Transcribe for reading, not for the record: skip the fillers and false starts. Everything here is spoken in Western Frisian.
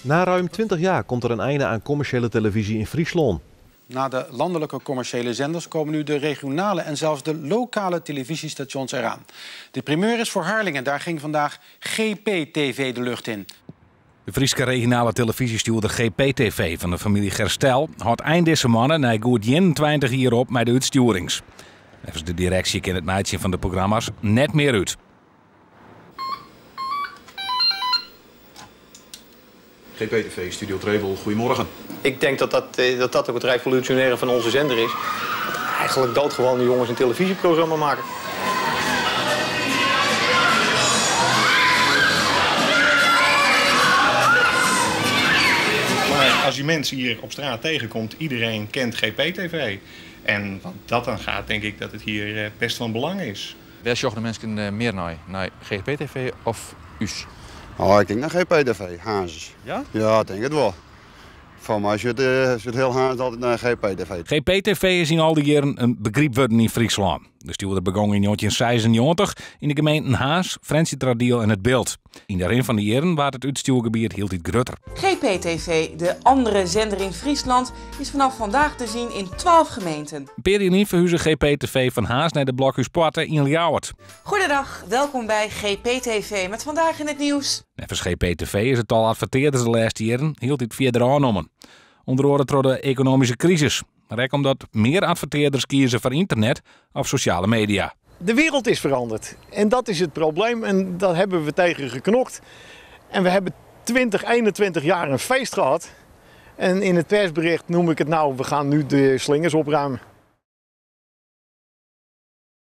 Na ruim 20 jaar komt er een einde aan commerciële televisie in Fryslân. Na de landelijke commerciële zenders komen nu de regionale en zelfs de lokale televisiestations eraan. De primeur is voor Harlingen. Daar ging vandaag GPTV de lucht in. De Fryske regionale telefyzjestjoerder GPTV fan de famylje Gerstel hâldt ein dizze moanne nei goed 21 jier op mei de útstjoerings. Neffens de direksje kin it meitsjen fan de programma's net mear út. GPTV, Studio Trebol, goedemorgen. Ik denk dat dat, eh, dat dat ook het revolutionaire van onze zender is. Dat eigenlijk doodgewone jongens een televisieprogramma maken. Maar als je mensen hier op straat tegenkomt, iedereen kent GPTV. En wat dat dan gaat, denk ik dat het hier eh, best van belang is. Wêr sjogge de minsken eh, mear nei? Nei GPTV of ús? Oh, ik tink nei GPTV, Harns. Ja? Ja, ik tink it wol. Foar my sjocht eh, hiel Harns altyd nei GPTV. GPTV is yn al dy jierren in begryp wurden yn Fryslân. De stjoerder begong yn 1996 yn de gemeenten Harns, Frjentsjerteradiel en It Bilt. Yn de rin fan de jierren waard it útstjoergebiet hieltyd grutter. GPTV, de andere zender in Friesland, is vanaf vandaag te zien in 12 gemeenten. In pear jier lyn ferhuze GPTV fan Harns nei de Blokhúspoarte yn Ljouwert. Goedendag, welkom by GPTV met vandaag in het nieuws. Neffens GPTV is it tal advertearders de lêste jierren hieltyd fierder ôfnommen. Under oare troch de ekonomyske krisis, mar ek omdat mear advertearders kieze foar ynternet of sosjale media. De wereld is veranderd en dat is het probleem en daar hebben we tegen geknokt. En we hebben 20, 21 jaar een feest gehad. En in het persbericht noem ik het nou, we gaan nu de slingers opruimen.